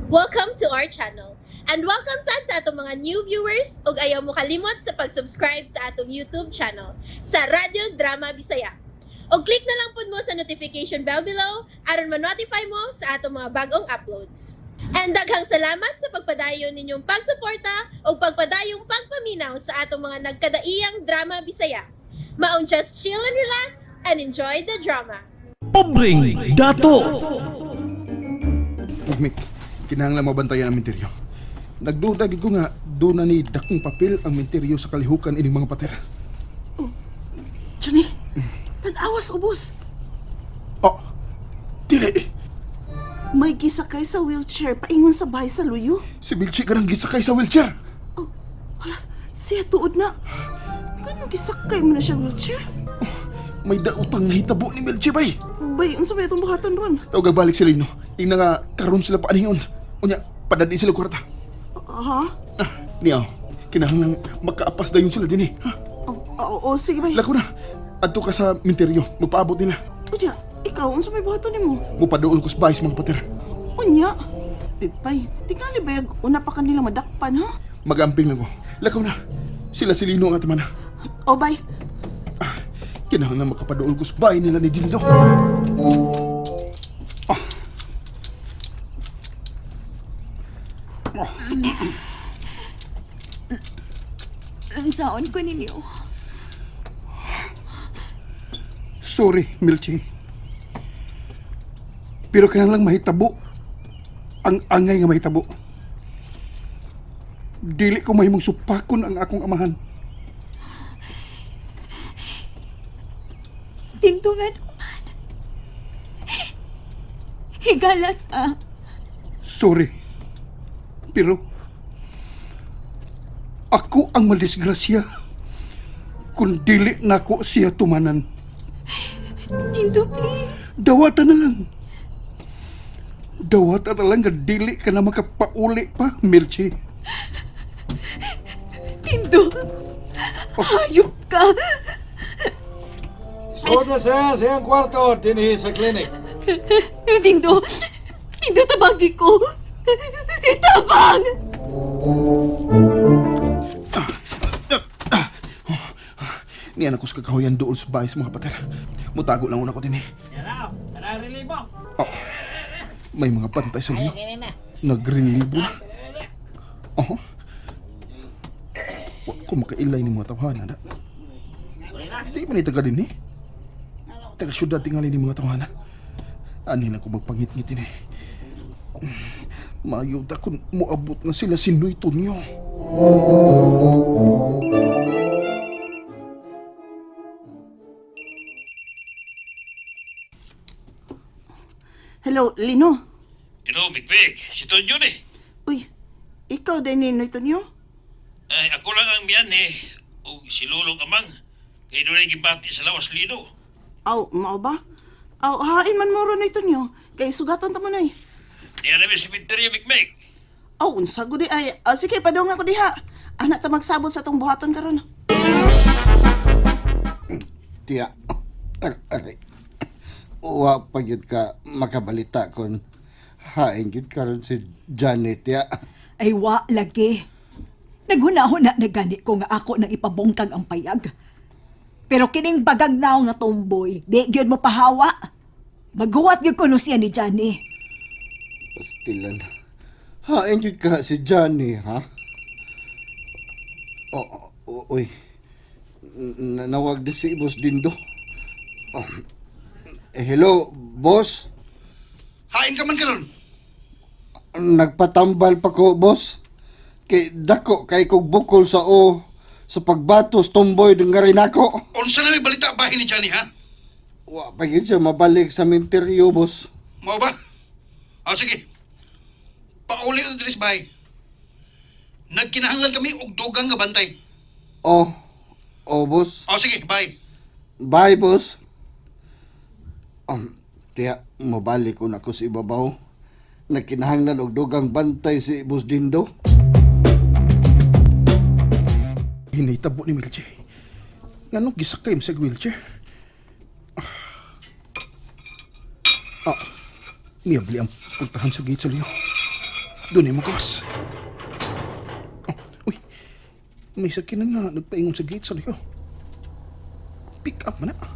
Welcome to our channel. And welcome sad sa atong mga new viewers ug ayaw mo kalimot sa pag-subscribe sa atong YouTube channel sa Radyo Drama Bisaya. Og click na lang pud mo sa notification bell below aron ma-notify mo sa atong mga bagong uploads. And daghang salamat sa pagpadayon ninyong pagsuporta ug pagpadayong pagpaminaw sa atong mga nagkadaiyang drama Bisaya. Maong just chill and relax and enjoy the drama. Pobreng Dato. Mik, kinahanglan mabantayan ang minteryo. Nagduda gid ko nga doon na ni dakong papel ang minteryo sa kalihukan ining mga pater. Johnny, tanawas ubos. Oh, dili. May gisakay sa wheelchair paingon sa bahay sa luyo. Si Bilchi karang gisakay sa wheelchair. Oh, hala, siya tuod na. Ganun gisakay mo na siya wheelchair? May dautang nahitabo ni Melchi bay. Bay, unsa may itong buhaton ron? Tawag balik sila ino. Tingnan nga karon sila paaniyon. Unya, padadi sila kwarta. Ha? Ah, niya, kinahanglan makaapas dayon sila dinhi. Ha? Oh, oh, oh, sige bay. Lako na. Adto ka sa minteryo, magpaabot nila. Unya, ikaw, unsa may buhaton nimo? Mupaduol ko sa bahay sa mga pater. Unya. Pipay, tingali bayag una pa kanila madakpan, ha? Magamping lang ko. Lakaw na. Sila si Lino ang atamana. Oh, bay. Kinahanglan makapaduol ko sa bahay nila ni Dindo. Ah. Unsaon ko ninyo? Sorry, Milchi. Pero kinahanglang mahitabo ang angay nga mahitabo. Dili ko mahimong supakon ang akong amahan. Tintungan ko man. Higalat ah. Sorry. Pero ako ang madisgrasya kung dili nako siya tumanan. Tinto, please. Dawata na lang. Dawata na lang nga dili ka na makapauli pa, Milchi. Tinto. Hayop ka. Suod na siya sa iyang kwarto dinhi sa clinic. Tinto. Tinto, tabagi ko. Tabang! Niya na ko sa kakahuyan duol sa bahay sa mga pater. Mutago lang una ko din eh. Oh, may mga bantay sa liyo. Nagrelibo na. Oh. Wa ko makailay ni mga tawhana na. Di man ni taga din eh. Taga syudad tingali ni mga tawhana. Ani lang ko magpangit-ngitin eh. Mayuda kung moabot na sila si Noy Tonyo. Hello, Lino. Hello, Big. Si Tonyo ni. Uy, ikaw din ni Noy Tonyo? Ay, ako lang ang miyan eh. O si Lulong Amang. Kaya doon ay gibati sa lawas lino. Aw, mao ba? Aw, hain man mo ron Noy Tonyo. Kay sugaton ta mo noy. Niya namin sa Pinteryo, Big Big. Aw, unsa gud di ay. Ah, sige, padung na ko diha. Anak ta magsabot sa tong buhaton karon. Tiya, aray. Wa pa gyud ka makabalita kon hain gyud karon si Janet tiya. Ay wa lagi. Naghuna-huna na gani ko nga ako nang ipabungkag ang payag. Pero kining bagag naw nga tomboy, di gyud mo pahawa. Maghuwat gyud kuno siya ni Johnny. Pastilan. Hain gyud ka si Johnny, ha? Oh, oh, oy. Nawag di si Boss Dindo. Oh. Eh, hello, boss. Hain ka man karon. Nagpatambal pa ko, boss. Kay dako kay kog bukol sa o sa pagbatos tomboy ng rin ako. Unsa na may balita bahin ni Johnny ha? Wa pa gyud siya mabalik sa minteryo, boss. Mao ba? O sige. Pauli na diri sa bahay. Nagkinahanglan kami og dugang nga bantay. Oh. Oh, boss. O sige, bye. Bye, boss. Tiya, mabalik ko na ko sa ibabaw. Nagkinahanglan og dugang bantay si Boss Dindo. Hinahitabo ni Milche. Nganong gisakay mo sa wheelchair? Ah, ah, niyabli ang puntahan sa gate sa liyo. Doon mo kawas. Oh, uy, may sakyan na nga nagpaingon sa gate sa liyo. Pick up man na.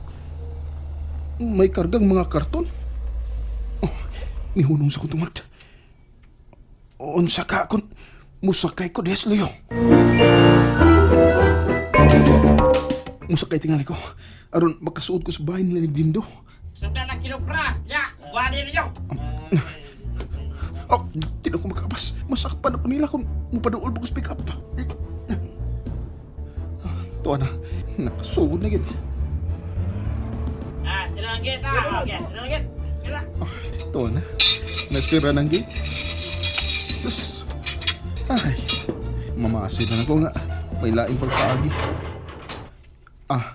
May kargang mga karton. Oh, mihunong sa kong tungod. Unsa ka kung musakay ko diha sa liyo. Musakay tingali ko. Aron makasuod ko sa bahay nila ni Dindo. Sundan ang kinupra. Ya, buhanin ninyo. Oh, di na ko makaabas. Masakpan ako nila kung mupaduol ba ko sa pick up. Tuwa na, nakasuod na yun. Ah, sinanggit ah. Okay, sinanggit. Kira. Tuwa na, nasira ng gate. Sus, ay, mamasid na ko nga. May laing pagpaagi. Ah,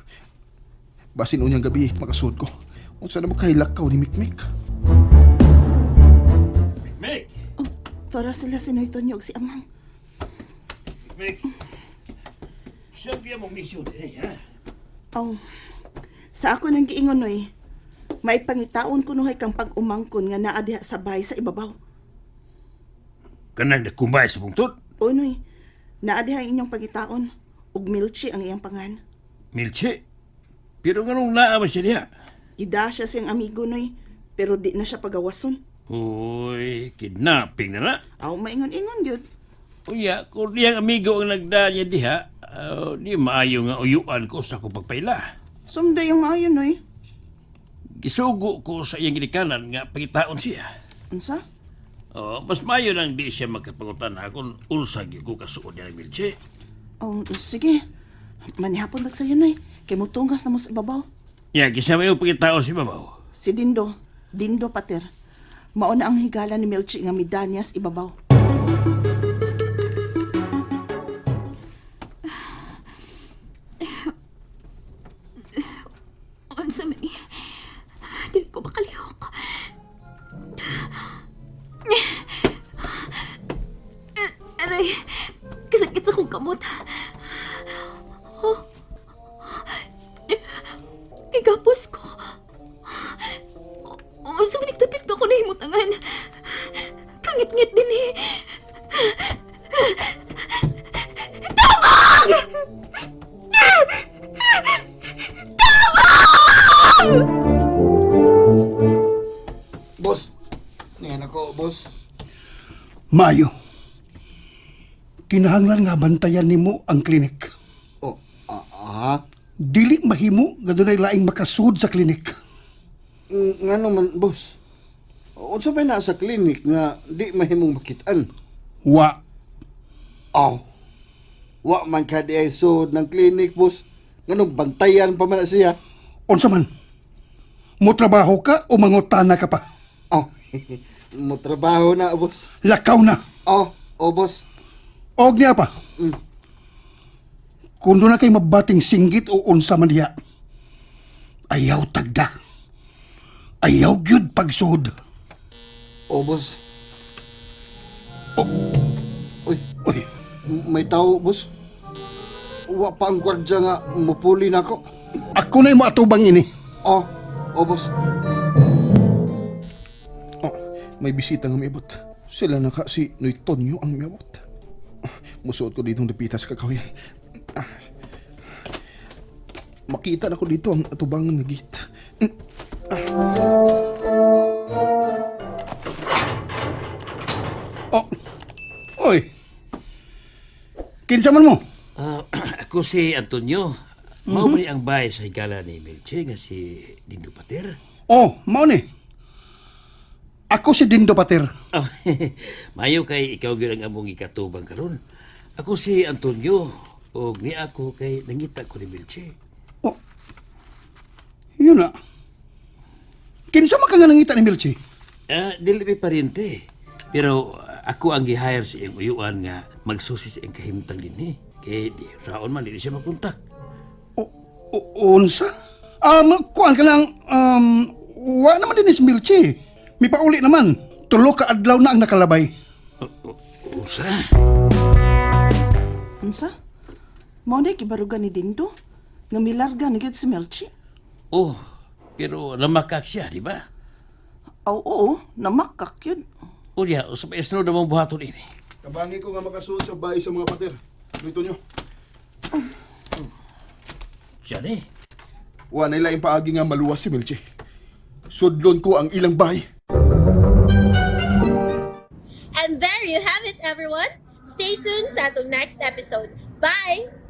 basin unyang gabi, makasuod ko. Unsa na mo kahilakaw ni Mikmik? Mik! Oh, tora sila si Noy Tonyo ug si Amang. Mik! Sabi mo misyon din, ha? Oh, sa ako nang giingon Noy, may pangitaon kunuhay kang pag-umangkon nga naa diha sa bahay sa ibabaw. Kanang nagkumbay sa bungtod. O Noy, naa diha ang inyong pangitaon ug Milchi ang iyang pangan. Milche. Pero nganong naa ba siya diha? Gida siya siyang amigo Noy, pero di na siya pagawason. Uy, kidnapping na na. Aw, maingon-ingon gyud. Uya, kung diyang amigo ang nagdaan niya diha, di maayo nga uyuan ko sa akong pagpaila. Sumday yung maayo Noy. Gisugo ko sa iyang ginikanan nga pangitaon siya. Unsa? Oh, mas maayo nang di siya magkapangutan na kung unsa gyud ko kasuod niya ng Milche. Oh, sige. Manihapon dag sayo Noy. Kay mutungas na mo sa ibabaw. Ya, kisa may pangitaon si babaw. Si Dindo, Dindo Pater. Mao na ang higala ni Melchi nga midanyas ibabaw. Unsa man ni? Dili ko makalihok. Aray, kasakit sa akong kamot. Oh. Kigapos ko. Unsa man nagtapit ko na himutangan. Kangit-ngit din eh. Tabang! Boss, niyan ako, boss. Mayo. Kinahanglan nga bantayan nimo ang klinik. Oh, ah, ah. Dili mahimo nga dunay laing makasud sa klinik. Ngano man, boss? Unsa may naa sa klinik nga di mahimong makitaan? Wa. Aw. Wa man ka di ay sud ng klinik, boss. Nganong bantayan pa man na siya? Unsa man? Mo trabaho ka o mangutana ka pa? Aw. Mo trabaho na, boss. Lakaw na. Oh, oh, boss. Og niya pa. Kung doon na kay mabating singgit o unsa man diha, ayaw tagda. Ayaw gyud pagsuod. Oh, boss. Oh. Uy, Uy, may tao, boss. Wa pa ang gwardya nga mupuli na ako. ako na'y moatubang ini. Oh, oh, boss. Oh, may bisita nga miabot. Sila na ka si Noy Tonyo ang miabot. Ah, musuot ko ditong dapita sa kakahuyan. Ah. Makita na ko dito ang atubangan nga gate. Oh. Oy. Kinsa man mo? Ah, ako si Antonio. Mao mm ang bahay sa higala ni Milche nga si Dindo Pater. Oh, mao ni. Ako si Dindo Pater. Oh, mayo kay ikaw gyud ang among ikatubang karon. Ako si Antonio og ni ako kay nangita ko ni Milche. Oh. Yun na. Kinsa man ka nga nangita ni Milchi? Ah, dili mi parente. Pero ako ang gi-hire sa iyang uyuan nga magsusi sa iyang kahimtang dinhi. Kay di saon man dili siya makontak. O, o unsa? Kuan ka lang, wa naman din si Milchi. May pauli naman. Tulo ka adlaw na ang nakalabay. Unsa? Unsa? Mao na gibarugan ni Dindo nga milarga na gyud si Melchi. Oh, pero namakak siya, di ba? Aw, oo, namakak yun. Unya, sa maestro na mong buhaton ini. Kabangi ko nga makasuod sa bahay sa mga pater. Dito nyo. Diyan eh. Wa na ilaing paagi nga maluwas si Melchie. Sudlon ko ang ilang bahay. And there you have it, everyone. Stay tuned sa atong next episode. Bye!